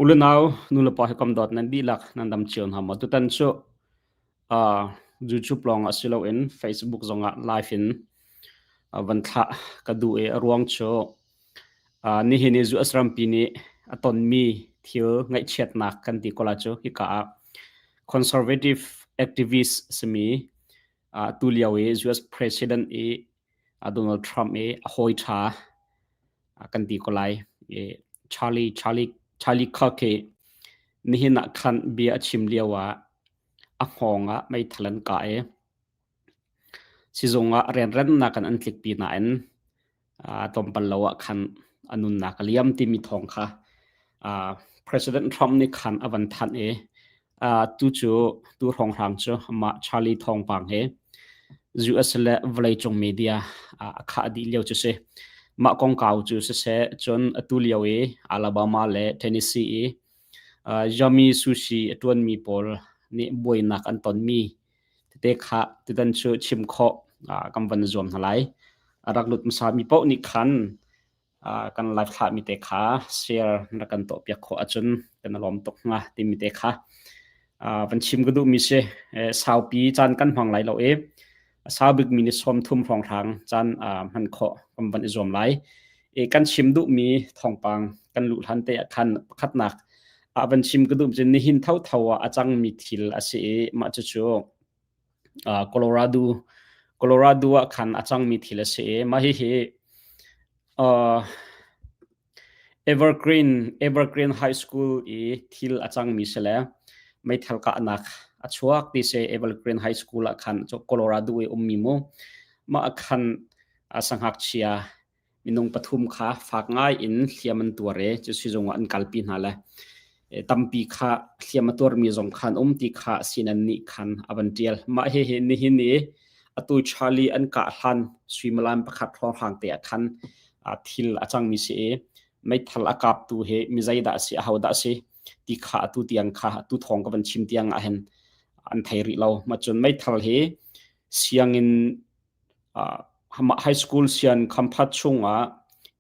Ulenau nulepa he kam dawt nan dihlak nan dam cio hna maw? Tutan cu uh, YouTube lawng ah si loin Facebook zongah live in uh, van thlah ka duh i a ruang cu uh, nihin i US rampi nih a tonmi thil ngaihchiatnak kan ti ko la cu hika ah conservative activist simi uh, tu lio i US president i uh, Donald Trump i a hawi ṭha kan ti ko lai. Charlie Charlie Charlie Kirk hi nihin ah khan bia a chim lio ah a hngawng ah meithal an kah i sizung ah rianrennak an an tlikpi nain tlawmpal lo ah khan a nunnak a liam timi thawng kha President Trump nih khan a van thanh i Tu cu tu hrawnghrang cu amah Charlie thawngpang he US le vawleicung media a khah dih lio cu si. Mah kongkau cu siseh cun atu lio i Alabama le Tennessee i Yummy Sushi a ṭuanmi pawl nih buainak an tonmi tete kha tutan cu chim khawh kan van zuam hna lai. A rak lut hmasami paoh nih khan kan live thlahmi te kha share na kan tuahpiak khawh ahcun kan i lawm tuk hnga timi te kha van chim ka duhmi si. Saupi caan kan hmang lai lo i a sau bikmi ni 30 hrawnghrang caan hman khawh kan van i zuam lai. I kan chim duhmi thawngpang kan luh hlan te ah khan pakhatnak ah van chim ka duh cu nihin thotho ah a cangmi thil a si i mah cucu Colorado Colorado ah khan a cangmi thil a si i mah hihi Evergreen Evergreen High School i thil a cangmi si le meithal kahnak a chuak ti si Evergreen High School ah khan Colorado i ummi mu mah ah khan sangngakchia Minung pathum kha fak ngai in hliam an tuar i cu sizung ah an kalpi hna le tampi kha hliam a tuarmi zong kha an um ti kha sinan nih khan a van ṭial. Mah hihi nihin i atu Charlie an kah hlan suimilam pakhat hrawnghrang te ah khan thil a cangmi si i meithal a kaptu hi mi zeidah a si, ahodah a si ti kha atu tiang kha atu thawng ka van chim tiang ah hin an thei rih lo. Mah cun meithal hi sianginn High school sian khamphat chungah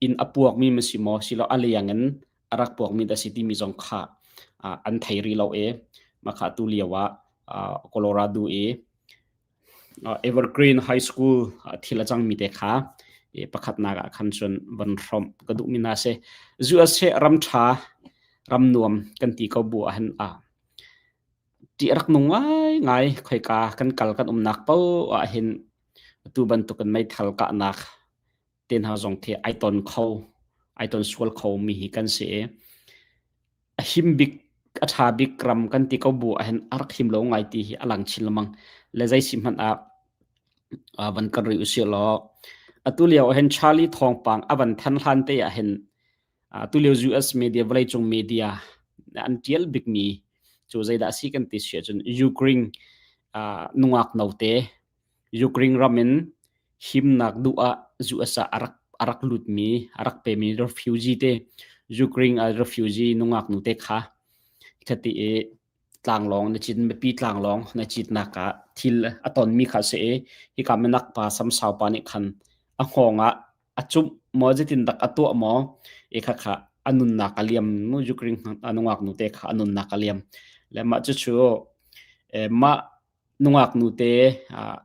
inn a puakmi ma si maw silo a leng in a rak puakmi dah si timi zong kha an thei rih lo i mah tu lio ah Colorado i Evergreen High School thil a cangmi te kha pakhatnak ah khan cun van hrawmh ka duhmi hna si. USA ram ṭha ram nuam kan ti ko bu ah hin Ṭih a rak nung ngaingai. Khoika kan kal kan umnak paoh ahhin atu bantukin meithal kahnak te hna zong khi ai ton kho, ai ton sual kho mi hi kan si i a him bik, a ṭha bik ram kan ti ko bu ahhin a rak him lo ngai ti hi a lang chin lengmang. Le zei si hmanh ah van kan rih usih law atu lio ahhin Charlie thawngpang a van than hlan te ahhin Tulio US media vawleicung media an ṭial bikmi cu zeidah a si kan ti si ahcun Ukraine nungak note Ukraine ram in himnak duh ah US ah a rak lutmi a rak pemi refugee te Ukraine refugee nungak nute kha khati i tlanglawng na cit mipi tlanglawng na citnak ah thil a tonmi kha si i hika minak pa samsau pa nih khan a hngawng ah a cumh maw zeitin dak a tuah maw i kha kha a nunnak a liam nu Ukraine a nungak nu te kha a nunnak a liam le mah cucu mah nungak nu te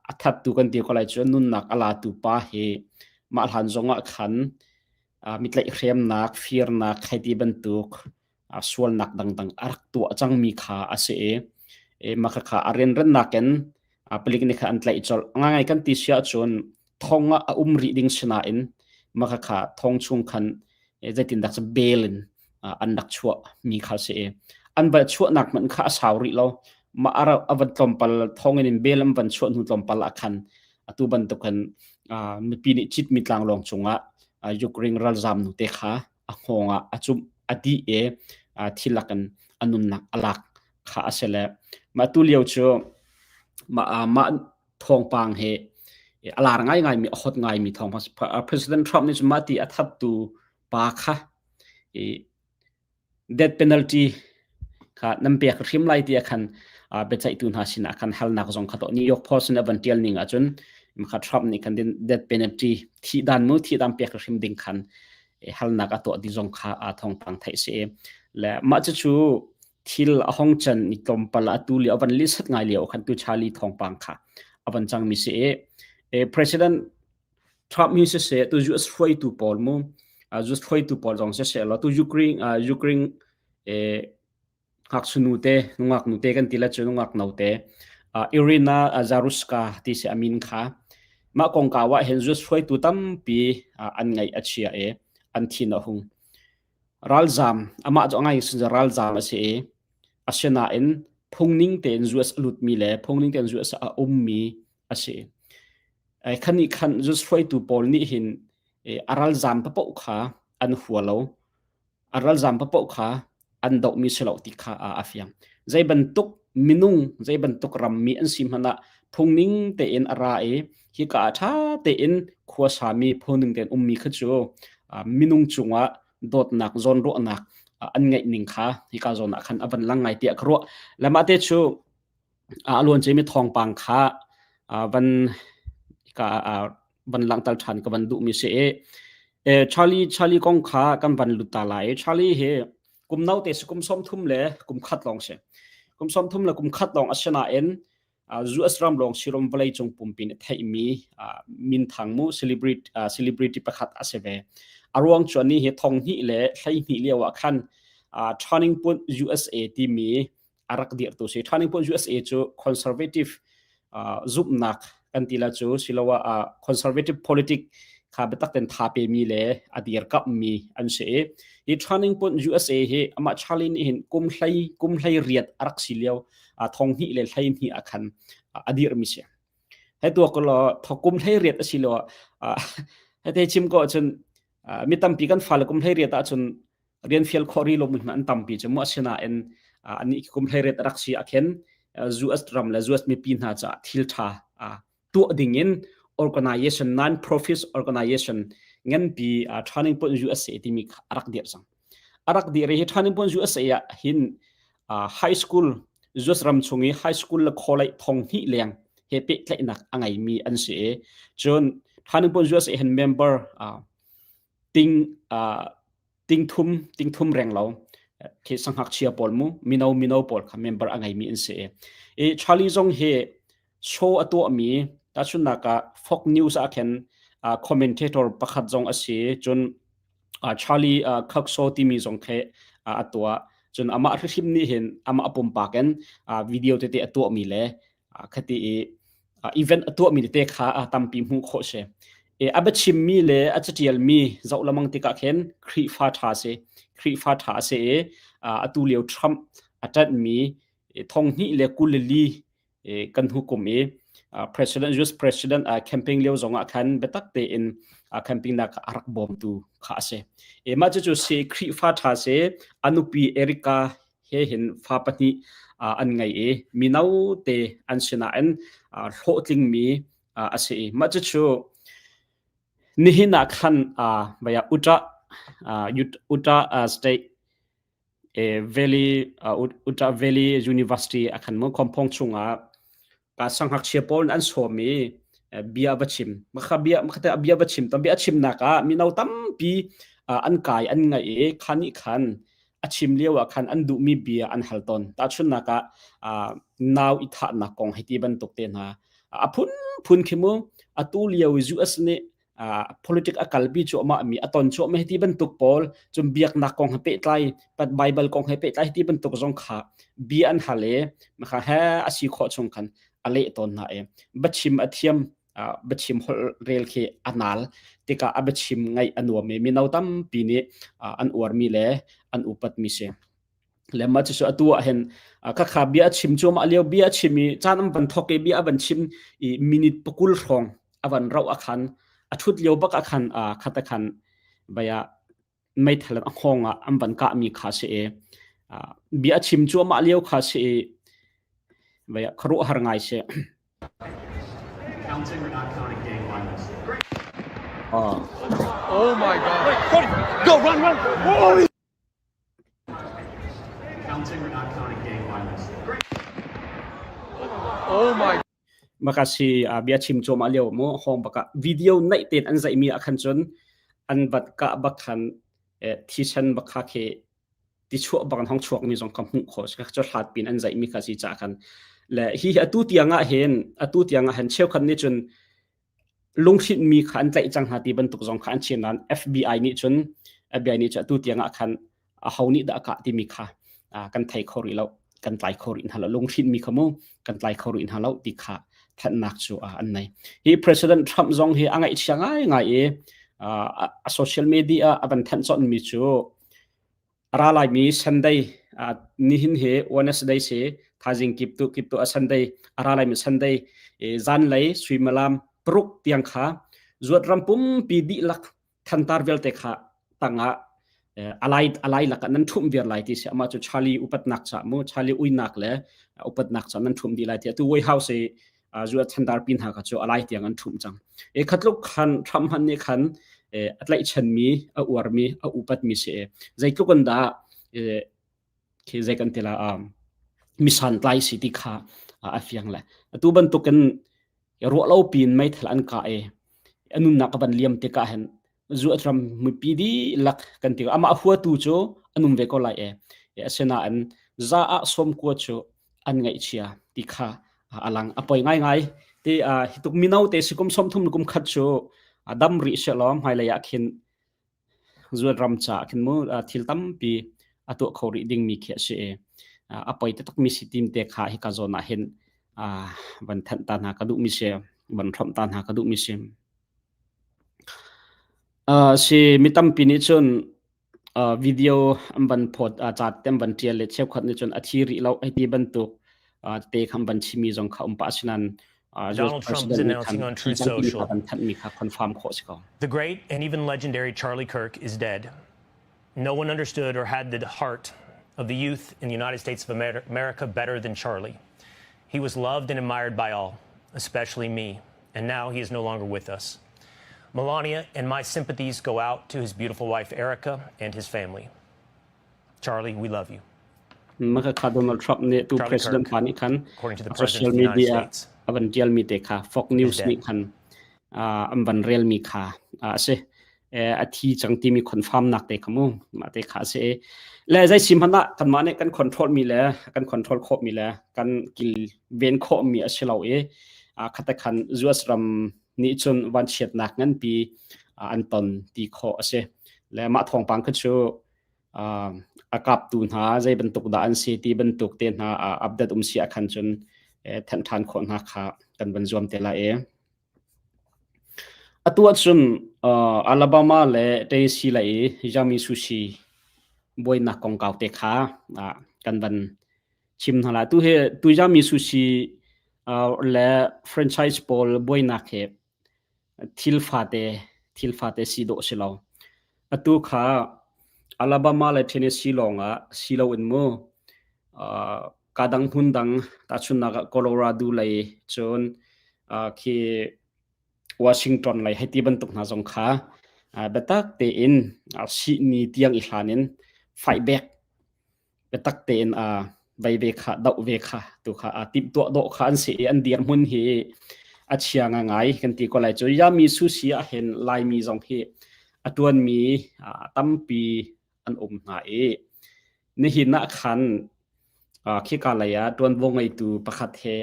a thattu kan ti ko lai cu nunnak a latu pa hi mah hlan zong ah khan mitlaih hremnak firnak khaiti bantuk sualnak dangdang a rak tuah cangmi kha a si i mah khakha a rianrannak in palik nih khan an tlaih colh. Ngai kan ti si ahcun thong ah a um rih ding sinain mah khakha thong chung khan zeitindah cu bail in an rak chuah mi kha si i an va chuahnak hmanh kha a sau rih lo. Mah a van tlawmpal thong in bail an van chuah hnu tlawmpal ah khan atu bantukin mipi nih citmi tlanglawng cungah Ukraine ralzam nu te kha a hngawng ah a cumh a dih i thil lak in a nunnak a lak kha a si le mah tu lio cu mah mah thawngpang hi a lar ngaingai mi a hot ngaimi thawngpang President Trump nih cun mah ti a thattu pa kha i death penalty kha nan pek hrim lai ti khan biaceihtu hna sinah khan halnak zong kha to New York Post in a van tial ning ahcun kha Trump nih khan death penalty thi dan mu thi dan pek hrim ding khan halnak a tuah ti zong kha thawngpang theih si. Le mah cucu thil a hong can i tlawmpal atu lio a van lisat ngai lio khan tu Charlie thawngpang kha a van cangmi si i President Trump hi siseh tu US hruaitu pawl mu US hruaitu pawl zong siseh law tu Ukraine Ukraine ngakchia nute nungak nute kan ti la cu nungak note Irina Zaruska ti si a min kha mah kongkau ah hin US hruaitu tampi an ngaih a chia i an thin a hung. Ralzaam amah cu a ngai in ralzaam a si i asinain phungning tein US a lutmi le phungning tein US a ummi a si. Khan nih khan US hruaitu pawl nih hin a ralzaam paoh kha an hua lo. A ralzaam paoh kha an dohmi si lo ti kha a fiang. Zei bantuk minung, zei bantuk rammi an si hmanh ah phungning tein a ra i hika ah ṭha tein khuasami phungning tein ummi kha cu minung cungah dawtnak, zawnruahnak an ngeih ning kha hika zawn ah khan a van lang ngai tiah ka ruah. Le mah te cu a luanciami thawngpang kha van ka van langhter ṭhan ka van duhmi si i Charlie Charlie kong kha kan van lut ta lai. Charlie hi kum note si kum 30 le kum khat lawng si. Kum 30 le kum khat lawng a si nain US ram lawng sirom vawlei cung pumpi nih theihmi minthang mu celebrity celebrity pakhat a si ve. A ruang cu ni hi thong hnih le 12 lio ah khan Turning Point USA timi a rak dirhtu si. Turning Point USA cu conservative zumhnak kan ti la cu siloah conservative politic kha biatak ten tha pemi le a dirkamhmi an si i hi Turning Point USA hi amah Charlie nih hin kum hlei kum hlei riat a rak si lio thong hnih le hlei hnih ah khan a dirmi si. He tuak ko law kum hlei riat a si lo he te chim ko ahcun mi tampi kan fale kum hlei riat ahcun rian fial khawh rih lomi hna an tampi cu mu asinain anih kum hleiriat rak si ahkhin US ram le US mipi hna caah thil ṭha tuah ding in organization non-profit organization nganpi Turning Point USA timi a rak dirh cang. A rak dirh hi Turning Point USA ah hin high school US ram chung i high school le college thong hnih leng he pehtlaihnak a ngeimi an si i cun Turning Point USA hin member ting tingthum tingthum reng lo khi sangngakchia pawl mu mino mino pawl kha member a ngeimi an si i Charlie zong hi show a tuahmi tahchunhnak ah Fox News ah khin commentator pakhat zong a si cun Charlie Kirk Show timi zong khi a tuah cun amah hrimhrim nih hin amah pumpak in video tete a tuahmi le khati i event a tuahmi tete kha tampi hmuh khawh si. E, a biachimmi le a catialmi zoh lamang tikah khin Khrihfa ṭha si. Khrihfa ṭha a si i atu lio Trump a ṭanhmi thong hnih le 24 kan hukum i President US President campaign lio zongah khan biatak tein campaign nak a rak bawmtu kha a si. E, mah cucu si Khrihfa ṭha si a nupi Erika he hin fa pahnih an ngei i mino te an si nain hlawhtlingmi a si i mah cucu nihin ah khan baya Utah Utah State Valley Utah Valley University a khan mu khomphong chungah ka sangngakchia pawl an sawm i bia va chim makha bia makhate bia va chim tam bia chimnak ah mino tampi an kai an ngai i khan nih khan a chim lio ah khan an duhmi bia an hal tawn tahchunnak ah nau i thahnak kong hei ti bantuk te hna a phun phun khi mu atu lio US nih politic a kalpi cuahmah mi a ton cuahmah ti bantuk pawl cun biaknak kong he pehtlai pat bible kong he pehtlai ti bantuk zong kha bia an hal i makha he a si khawh chung khan a leh tawn hna i biachim a thiam biachim holh rel khi a nal tikah a biachim ngaih a nuam i mino tampi nih an uarmi le an upatmi si. Le mah cucu atu ah hin khakha bia a chim cuahmah lio bia a chim i caan an van thawk i bia a van chim i minute pakul hrawng a van rauh ah khan a ṭhut lio bak ah khan khat ah khan vei ah meithal a hngawng ah an van kahmi kha si i bia a chim cuahmah lio kha si i vei ah khuaruahhar ngai si. Counting or not counting gang violence. Oh. Oh my God. Wait, Cody, go, run, run. Holy Counting or not counting gang violence. Oh my Makasi bia chim cuahmah lio mu hong baka video naih tein an zaihmi ah khan cun an vat ka bak khan thisen bak kha khi. Ti chuah bang hong chuak mi zong kha hmuh khawh si cu hlat pin an zaih mi kha si ca khan le hi atu tiang ah hin atu tiang ah hin cheukhat nih cun lunghrinh mi kha an tlaih cang hna ti bantuk zong kha an chim nain FBI nih cun FBI nih cun atu tiang ah khan aho nih dah a kah timi kha kan thei kho rih lo kan tlai kho rih hna lo lunghrinh mi kha mu kan tlai kho rih hna lo ti kha thanhnak cu an nei hi President Trump zong hi a ngaihchia ngai ngai i a social media a van thanh chon mi cu A ra laimi Sunday nihin hi Wednesday si thaizing kiptu kiptu a Sunday a ra laimi Sunday zanlei suimilam paruk tiang kha zuat ram pumpi dihlak thantar vialte kha tangah alai alai lakah nan ṭhumh viar lai ti si amah cu Charlie upatnak ca mu Charlie uinak le upatnak ca nan ṭhumh dih lai ti atu White House i zuat thandar pin hna kha cu alai tiang an ṭhumh cang. E khatluk khan Trump hman nih khan a tlaihchanmi, a uarmi, a upatmi si e. Zeitluk in dah khi zei kan ti la mi santlai si ti kha a fiang le. Atu bantukin ruah lo pin meithal an kah e a nunnak a van liam tikah hin zuat ram mipi dihlak kan ti amah huatu cu an um ve ko lai e. Asinain za ah sawmkua cu an ngaihchia ti kha a lang a poi ngaingai ti hi tuk mino te si kum 30 kum khat cu dam rih se law hmailei ah khin zuat ram cha khin mu thil tampi a tuah kho rih ding mi khi a si i a poi taktak mi si tim te kha hi ka zawn ah hin van thanh ta hna ka duh mi si van hrawmh ta hna ka duh mi si si mi tampi nih cun video an van phawt ca te an van ṭial le cheukhat nih cun a thi rih lo hei ti bantuk te kha an van chimmi zong kha um pah asinain Donald Trump is announcing on Truth Social. Kan thanhmi kha confirm khawh si ko. The great and even legendary Charlie Kirk is dead. No one understood or had the heart of the youth in the United States of America better than Charlie. He was loved and admired by all, especially me, and now he is no longer with us. Melania and my sympathies go out to his beautiful wife, Erica, and his family. Charlie, we love you. Maka Donald Trump nih tu President pa nih khan social media a van tialmi te kha Fox News nih khan an van relmi kha a si. A thi cang timi confirm nak te kha mu mah te kha a si. Le zei sim hmanh ah kanmah nih kan control mi le kan control khawh mi le kan kilven khawh mi a si lo i khate khan US ram nih cun vanchiatnak nganpi an ton ti khawh a si. Le mah thawngpang kha cu a kaptu hna zei bantuk dah an si ti bantuk te hna update um si ahkhan cun thanh ṭhan khawh hna kha kan van zuam te lai i. Atu ahcun Alabama le Tennessee lei i Yami Sushi buainak kongkau te kha kan van chim hna lai. Tu hi tu Yami Sushi le franchise pawl buainak hi thil fate thil fate si dawh si lo. Atu kha Alabama le Tennessee lawng ah si loin mu ka dang hmun dang tahchunhnak ah Colorado lei cun khi Washington lei hei ti bantuk hna zong kha biatak tein sihni tiang i hlan in fight back biatak tein vei ve kha doh ve kha tu kha timhtuah dawh kha an si i an dirhmun hi a chia ngai kan ti ko lai cu yami sushi ah hin laimi zong hi a tuanmi tampi an um hna i nihin ah khan khika lei ah tuanvo ngeitu pakhat he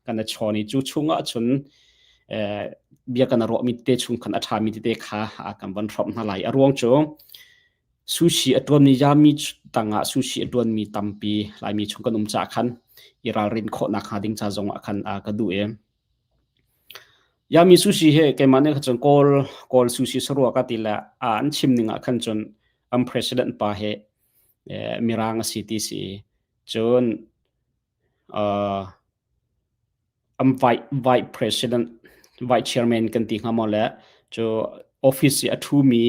kan i chawn i cu chungah cun bia kan ruahmi tete chung khan a ṭhami tete kha kan von hrawmh hna lai a ruang cu Sushi a ṭuanmi Yami tangah sushi a ṭuanmi tampi Laimi chung kan um caah khan i ralrin khawhnak hnga ding ca zongah khan ka duh i Yami sushi hi keimah nih khan cun Kawl Kawl sushi sarua ka ti le an chim ning ah khan cun an president pa hi Mirang a si ti si cun An vice president, vice chairman kan ti hnga maw le cu office i a ṭhumi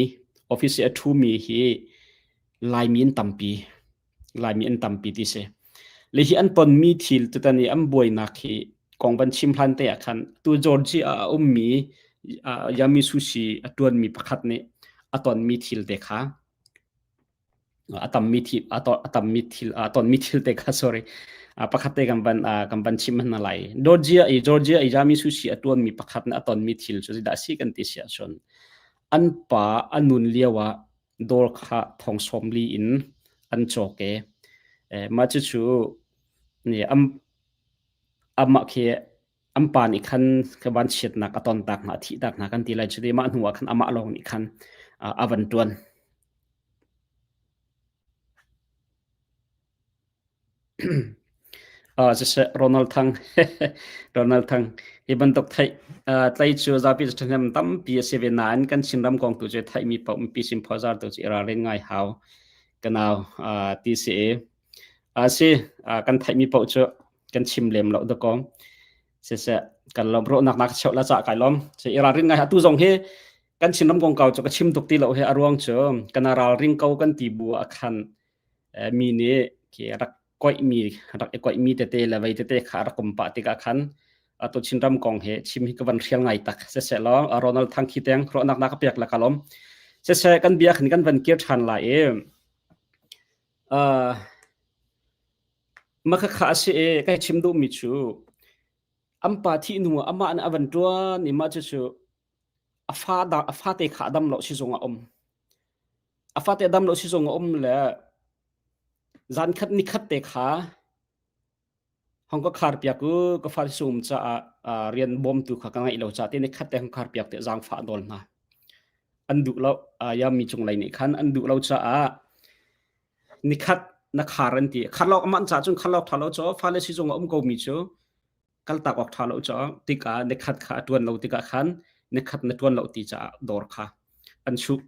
office i a ṭhumi hi Laimi an tampi. Laimi an tampi ti si. Le hi an tonmi thil tutan i an buainak hi kong van chim hlan te ah khan tu Georgia ah a ummi Yami Sushi a ṭuanmi pakhat nih a tonmi thil te kha a tammi thil a tammi thil a tonmi thil te kha sorry pakhat te kan van kan van chim hna lai Georgia i Georgia i Jami Sushi a tuanmi pakhat na a tonmi thil cu zeidah si kan ti si ahcun an pa a nun lio ah dawr kha thong 40 in a an cawk i mah cucu amah khi an pa nih khan ka vanchiatnak a ton tak hna, a thih tak hna kan ti lai cu ti mah hnu ah khan amah lawng nih khan a van ṭuan. Siseh Ronald Thang Ronald Thang hi bantuk theih tlei cu zapi cu ṭhahnem tampi a si ve nain kan Chinram kong tu cu theihmi paoh mipi sin phozar tu cu i ralrin ngai hau ka nau ti si i a si kan theihmi paoh cu kan chim lem lo dakaw siseh kan lawm ruahnak na ka cheuh la ca kai lawm si i ralrin ngai atu zong hi kan Chinram kongkau cu ka chim tuk ti lo hi a ruang cu kana ralring ko kan ti bu ah khan mi nih khi rak koihmi rak i koihmi tete le vei tete kha rak um pah tikah khan atu Chinram kong he chim hi ka van hrial ngai tak siseh law Ronald Thang khi teng ruahnak na ka pek la ka lawm siseh kan bia khan kan van kir ṭhan lai i mah khakha a si i kai chim duhmi cu an pa thih hnu ah amah nih a van ṭuan i mah cucu a fa a fate kha a dam lo sizung a um. A fate a dam lo sizung a um le zankhat nikhat te kha hong ka khar piak u ka fa sizung um caah rian bawmtu kha ka ngeih lo caah te nikhat te hong khar piak te zaangfah nawl hna. An duh lo yami cunglei nih khan an duh lo caah nikhat na khar an ti. Khar lo amah caah cun khar lo ṭha lo caw fale sizung a um ko mi cu kaltak awk ṭha lo caw tikah nikhat kha a ṭuan lo tikah khan nikhat na ṭuan lo ti caah dawr kha an chuh.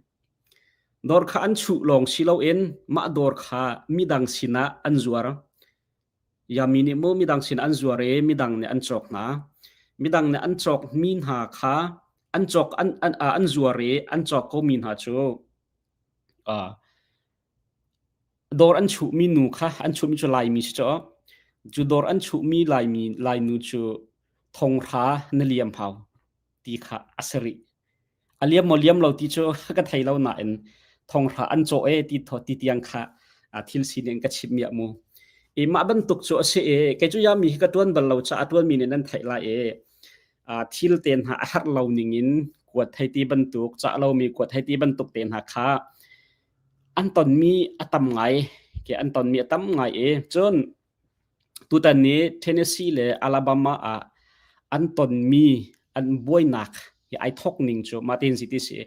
Dawr kha an chuh lawng si loin mah dawr kha midang sinah an zuar. Yami nih mu midang sin an zuar i midang nih an cawk hna. Midang nih an cawk mi hna kha an cawk an an, an zuar i an cawk ko mi hna cu uh, dawr an chuhmi nu kha an chuhmi cu Laimi si caw cu dawr an chuhmi Laimi Lainu cu thonghra na liam hau ti kha a si rih. A liam maw liam lo ti cu ka thei lo nain thonghra an cawh e ti tho ti tiang kha thil sining ka chim miah mu. I mah bantuk cu a si i kei cu yami hi ka tuan bal lo caah a tuanmi nih nan theih lai i thil te hna a herh lo ning in kuat hei ti bantuk cah lomi kuat hei ti bantuk te hna kha an tonmi a tam ngai ke an tonmi a tam ngai i cun tutan ni Tennessee le Alabama ah an tonmi an buainak hi ai thok ning cu mah tin si ti si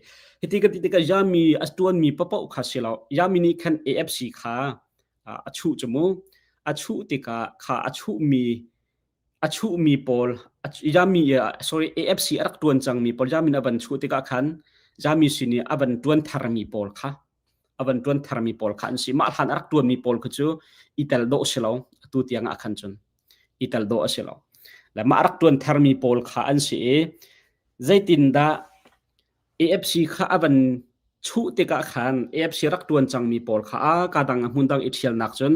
hiti ka ti tikah yami a tuanmi papoh kha si lo yami nih khan AFC kha a chuh cu mu a chuh tikah kha a chuhmi a chuhmi pawl Yami sorry AFC a rak tuan cangmi pawl Yami a van chuh tikah khan Yami sin i a van tuan tharmi pawl kha a van tuan tharmi pawl kha an si mah hlan a rak tuanmi pawl kha cu i tel dawh si lo atu tiang ah khan cun i tel dawh a si lo le mah rak tuan tharmi pawl kha an si i zeitindah AFC kha a van chuh tikah khan AFC rak tuan cangmi pawl kha a ka dang a hmun dang i ṭhialnak cun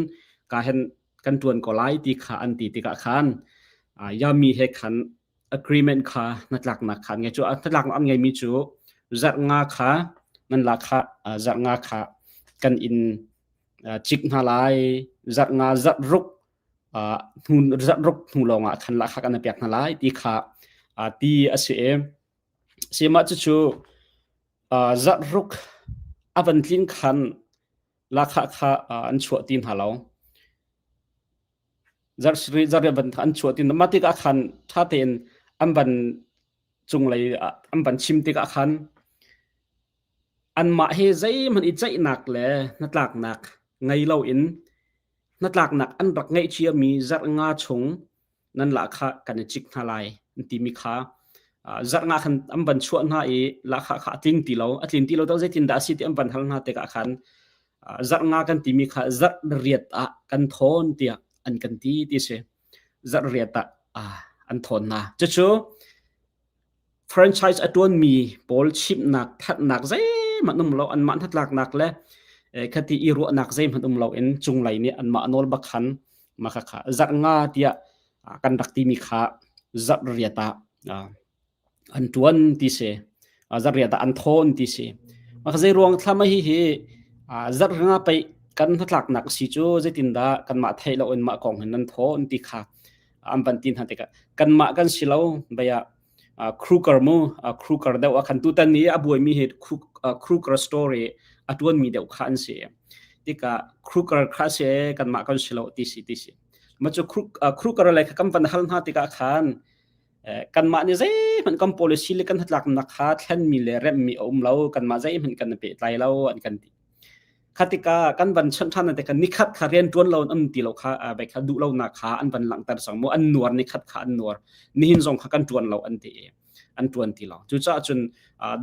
ka hen kan ṭuan ko lai ti kha an ti tikah khan Yami he khan agreement kha hnatlaknak kha an ngei cu hnatlaknak an ngeimi cu zarh nga kha nan la kha zarh nga kha kan in cik hna lai zarh nga zarh ruk hnu zarh ruk hnu lawng ah khan lahkhah kan pek hna lai ti kha ti a si i sihmah cucu zarh ruk a van tlin khan lahkhah kha an chuah ti hna lo. Zarh sarih zarh van an chuah ti mah tikah khan ṭha tein an van cunglei an van chim tikah khan anmah he zeihmanh i ceihnak le hnatlaknak ngei loin hnatlaknak an rak ngeih ciami zarh nga chung nan lahkhah kan i cik hna lai an timi kha zarh nga khan an van chuah hna i lahkhah kha a tling ti lo a tlin ti lo to zeitin dah a si ti an van hal hna tikah khan zarh nga kan timi kha zarh riat ah kan thawn tiah an kan ti ti si zarh riat ah an thawn hna cucu franchise a ṭuanmi pawl chimhnak thatnak zeihmanh um lo anmah hnatlaknak le khati i ruahnak zeihmanh um loin cunglei nih anmah nawl bak khan mah khakha zarh nga tiah kan rak timi kha zarh riat ah an ṭuan ti si zarh riat ah an thawn ti si mah zei ruang thlam hi hi zarh nga pei kan hnatlaknak si cu zeitindah kanmah theih loin mah kong hin nan thawn ti kha an van ti hna tikah kanmah kan si lo baya Kruger mu Kruger deuh ah khan tutan ni a buaimi hi Kruger story a tuanmi deuh kha an si. Tikah Kruger kha si kanmah kan si lo ti si ti si. Ma cu Kruger le kha kan van hal hna tikah khan kanmah nih zeihmanh kan policy le kan hnatlaknak kha thlenmi le remhmi a um lo kanmah zeihmanh kan pehtlai lo an kan ti. Kha tikah kan van chanh ṭhan tikah nikhat kha rian ṭuan lo an um ti lo kha bai kha duh lonak kha an van langhter cang mu an nuar nikhat kha an nuar nihin zong kha kan ṭuan lo an ti i an ṭuan ti lo. Cucaah cun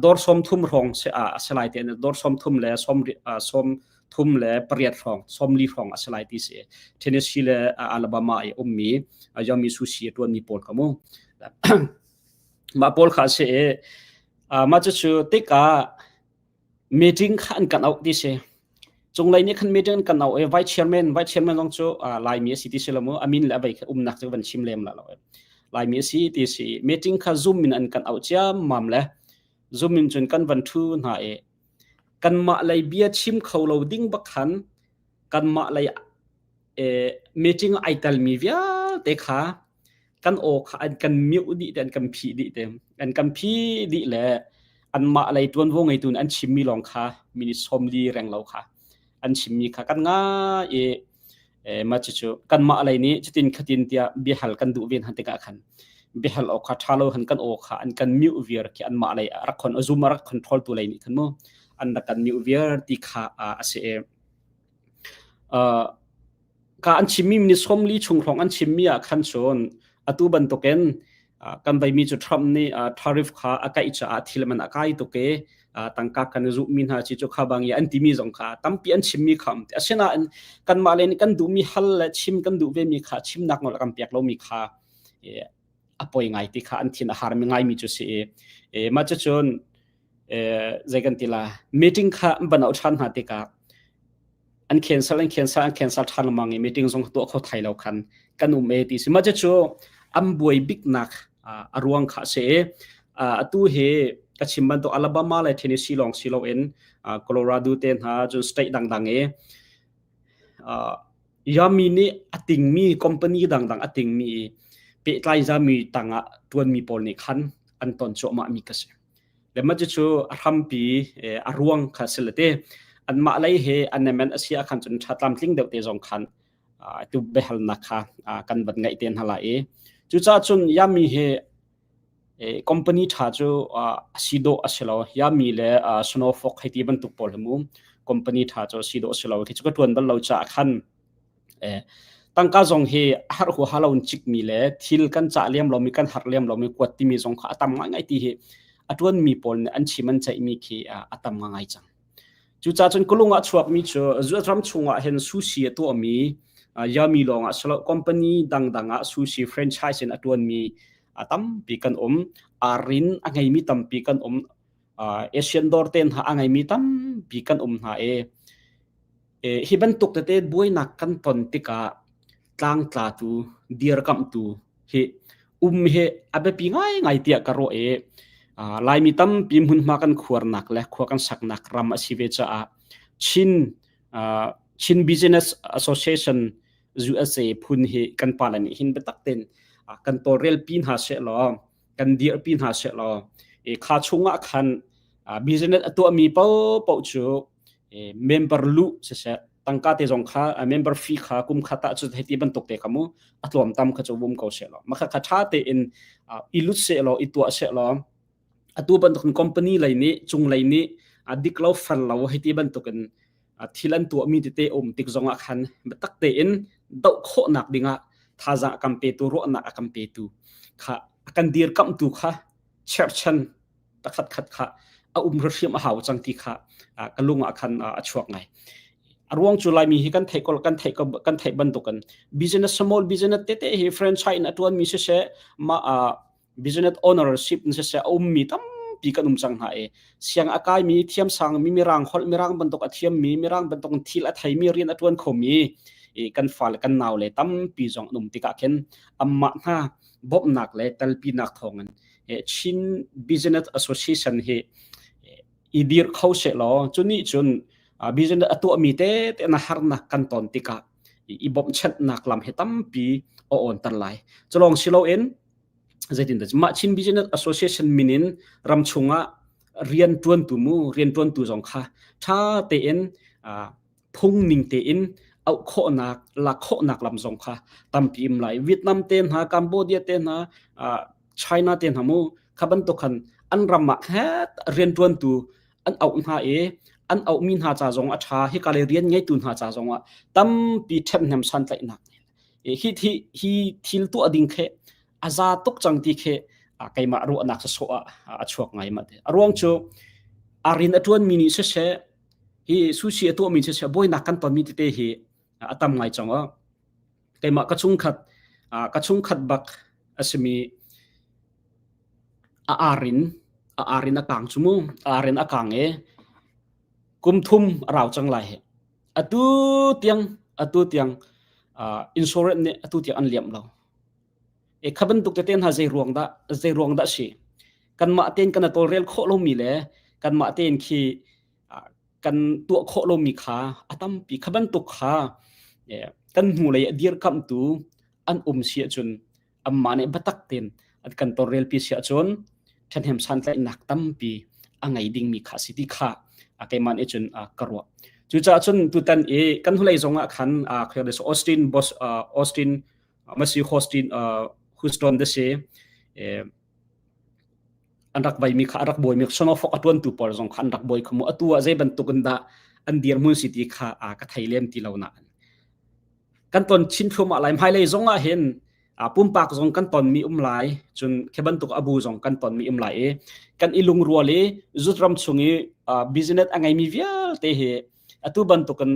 dawr 30 hrawng a si lai ti dawr 30 le 38 hrawng 40 hrawng a si lai ti si. Tennessee le Alabama i ummi Yami Sushi a ṭuanmi pawl kha mu. Mah pawl kha a si i mah cucu tikah meeting kha an kan auh ti si. Cunglei nih khan meeting an kan auh i vice chairman vice chairman zong cu Laimi a si ti si lo mu a min le a vei kha umnak cu van chim lem la lo. Laimi a si ti si. Meeting kha Zoom in an kan auh ciammam le Zoom in cun kan van ṭhu hna i kanmah lei bia chim kho lo ding bak khan kanmah lei meeting ai telmi vialte kha kan aw kha an kan mute dih te an kan phih dih te an kan phih dih le anmah lei ṭuanvo ngeitu nih an chimmi lawng kha minute 40 reng lo kha an chimmi kha kan ngai i mah cucu kanmah lei nih cutin khatin tiah biahal kan duh ve hna tikah khan biahal awk kha ṭha lo han kan aw kha an kan mute viar khi anmah lei rak khon zoom a rak control tu lei nih khan mu an rak kan mute viar ti kha a si i Ka an chimmi ni 40 chung hrawng an chimmi ah khan cun atu bantukin kan veimi cu Trump nih tariff kha a kaih caah thil man a kai tuk i tangka kan i zuhmi hna ci cu kha bang i an timi zong kha tampi an chimmi kha um ti. Asinain kanmah le nih kan duhmi hal le chim kan duh vemi kha chimnak nawl a kan pek lomi kha a poi ngai ti kha an thin a harmi ngaimi cu si i mah cucun zei kan ti la meeting kha an van auh ṭhan hna tikah an cancel an cancel an cancel ṭhan lengmang i meeting zong tuah kho thai lo khan kan um e ti si mah cu an buai biknak a ruang kha si i atu hi ka chim bantuk Alabama le Tennessee lawng si loin Colorado te hna cun state dangdang i Yami nih a tingmi company dangdang a tingmi i pehtlai zami tangah ṭuanmi pawl nih khan an ton cuahmah mi ka si. Le mah cucu a hrampi a ruang kha si le te anmah lei he an emen a si ahkhan cun ṭha tlamtling deuh te zong khan tu biahalnak kha kan van ngaih te hna lai i cucaah cun Yami he company ṭha cu a si dawh a si lo. Yami le Snowfog hei ti bantuk pawl hi mu company ṭha cu a si dawh a si lo. Khi cu ka ṭuan bal lo caah khan Tangka zong hi a har huaha lo in cikmi le thil kan cah lem lomi kan har lem lomi kuat timi zong kha a tam ngaingai ti hi a ṭuanmi pawl nih an chim an ceihmi khi a tam ngaingai cang. Cucaah cun kulung ah chuakmi cu ram chungah hin sushi a tuahmi Yami lawng ah silo company dangdang ah sushi franchise in a ṭuanmi a tampi kan um. Arin a ngeimi tampi kan um. Asian dawr te hna a ngeimi tampi kan um hna i Hi bantuk tete buainak kan ton tikah tlangtlatu, dirkamhtu hi um hi a biapi ngaingai tiah ka ruah i Laimi tampi hmunhma kan khuarnak le khua kan saknak ram a si ve caah Chin Chin Business Association USA phun hi kan pale nih hin biatak tein kan tawlrelpi hna sehlaw kan dirpi hna sehlaw kha chungah khan business a tuahmi paohpaoh cu member luh siseh tangka te zong kha member fee kha kum khat ah cu hei ti bantuk te kha mu a tlawm tam kha cu um ko seh law makha kha tha tein i lut seh law i tuah seh law atu bantukin company lei nih cung lei nih a dik lo far lo hei ti bantukin thil an tuahmi tete um tik zong ah khan biatak tein doh khawhnak dingah thazaang a kan petu ruahnak a kan petu kha a kan dirkamhtu kha cherhchan pakhat khat kha a um hrimhrim a hau cang ti kha ka lung ah khan a chuak ngai. A ruang cu Laimi hi kan theih kan theih kan theih bantukin business small business tete hi franchise in a tuanmi siseh ma business ownership in siseh a ummi tampi kan um cang hna i siang a kaimi thiamsang mi mirang holh mirang bantuk a thiammi mirang bantuk thil a theimi rian a tuan khomi kan fale kan nau le tampi zong an um tikah khin anmah hna bawmhnak le telpinak thawngin Chin Business Association hi i dir kho seh law cu nih cun business a tuahmi te te na harnak kan ton tikah i bawmhchanhnak lam hi tampi a awnter lai. Culawng si loin zeitindah mah Chin Business Association min in ram chungah rian ṭuantu mu rian ṭuantu zong kha ṭha tein. phung ning tein auh khawhnak lak khawhnak lam zong kha tampi um lai. Vietnam te hna, Cambodia te hna, China te hna mu kha bantuk khan an ram ah het rianṭuantu an auh hna i an auhmi hna ca zong a ṭha hika le rian ngeitu hna ca zong ah tampi ṭhemhnem santlaihnak hi hi hi thil tuah ding khi a za tuk cang ti khi keimah ruahnak sawsawh ah a chuak ngai ma te a ruang cu a rin a ṭuanmi nih siseh hi sushi a tuahmi siseh buainak kan tonmi tete hi a tam ngai cang o keimah ka chungkhat ka chungkhat bak a simi a arin a arin a kang chu mu a arin a kang e kum thum a rau cang lai he atu tiang atu tiang insurance nih atu tiang an liam lo e kha bantuk tete hna zei ruang dah zei ruang dah si kanmah tein kan tawlrel khawh lomi le kanmah tein khi kan tuah khawh lomi kha a tampi kha bantuk kha kan hnulei a dirkamhtu an um si ahcun anmah nih biatak tein an kan tawlrelpi si ahcun ṭhahnem santlaihnak tampi a ngei dingmi kha a si ti kha keimah nih cun ka ruah. Cucaah cun tutan i kan hnulei zong ah khan Austin Bos Austin Masi Austin Houston da si an rak vaimi kha a rak bawimi sonofok a tuantu pawl zong kha an rak bawi kha mu atu ah zei bantuk in dah an dirhmun si ti kha ka thei lem ti lo nain kan ton chin thluahmah lai hmailei zong ah hin pumpak zong kan tonmi um lai cun khi bantuk abu zong kan tonmi um lai i kan i lungrual i zut ram chung i business a ngeimi vialte hi atu bantukin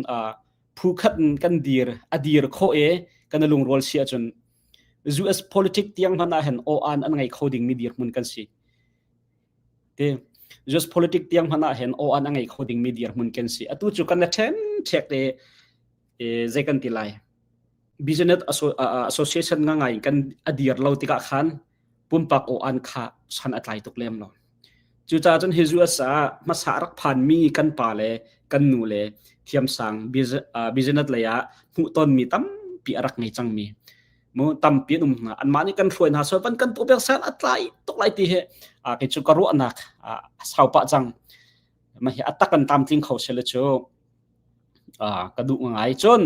phu khat in kan dir a dir khawh i kan i lungrual si ahcun US politic tiang hmanh ah hin aw-an an ngei kho dingmi dirhmun kan si. Te US politic tiang hmanh ah hin aw-an a ngei kho dingmi dirhmun kan si. Atu cu kan ṭhen ṭhek te zei kan ti lai. Business Association nga ngai kan a dir lo tikah khan pumpak aw-an kha san a tlai tuk lem lo. Cucaah cun hi US ah hmasa rak phanmi kan pa le kan nu le thiamsang business lei ah hmuhtonmi tampi a rak ngei cangmi mu tampi an um hna. Anmah nih kan hruai hna so van kan tuah piak san a tlai tuk lai ti hi kei cu ka ruahnak a sau pah cang. Mah hi a tak an tlamtling kho sele cu ka duh ngai. Cun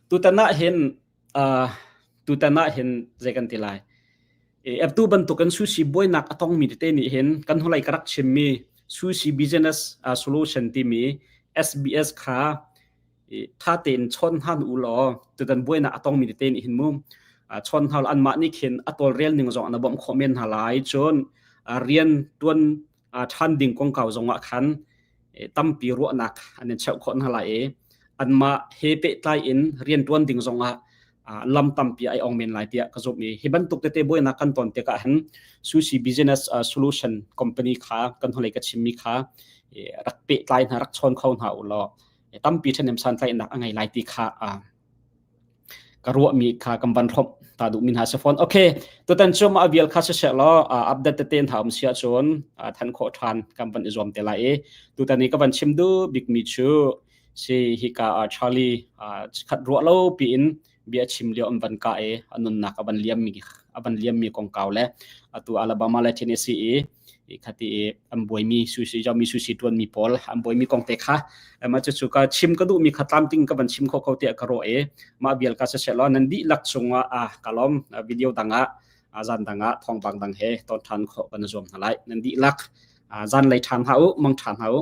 tutan ah hin tutan ah hin zei kan ti lai atu bantukin sushi buainak a tongmi tete nih hin kan hnulei ka rak chimmi sushi business solution timi SBS kha tha tein chawn hna u law tutan buainak a tongmi tete nih hin mu chawn hna anmah nih khin a tawlrel ning zong an bawmh khawh men hna lai cun rian tuan ṭhan ding kongkau zongah khan tampi ruahnak an in cheuh khawh hna lai i anmah he pehtlai in rianṭuan ding zongah lam tampi ai ong men lai tiah ka zumh i hi bantuk tete buainak kan ton tikah hin Sushi Business Solution Company kha kan hnulei ka chimmi kha rak pehtlai hna rak chawn kho hna u law tampi ṭhahnem santlaihnak a ngei lai ti kha ka ruahmi kha kan van hrawmh ta duhmi hna si fawn. Okay, tutan cu mah vial kha siseh law update tete hna um si ahcun than khawh ṭhan kan van i zuam te lai i tutan i ka van chim duh bikmi cu si hika Charlie khat ruah lo piin bia chim lio an van ka i a nunnak a van liammi a van liammi kongkau le atu Alabama le Tennessee i khati i an buaimi sushi jomi sushi tuanmi pawl an buaimi kong te kha ma cu cu ka chim ka duhmi kha tlamting ka van chim kho ko tiah ka ruah i mah vial ka siseh law nan dihlak cungah a ka lawm video dang ah zan dang ah thawngpang dang he ton ṭhan khawh kan zuam hna lai nan dihlak zan lei ṭhan hna u mang ṭhan hna u.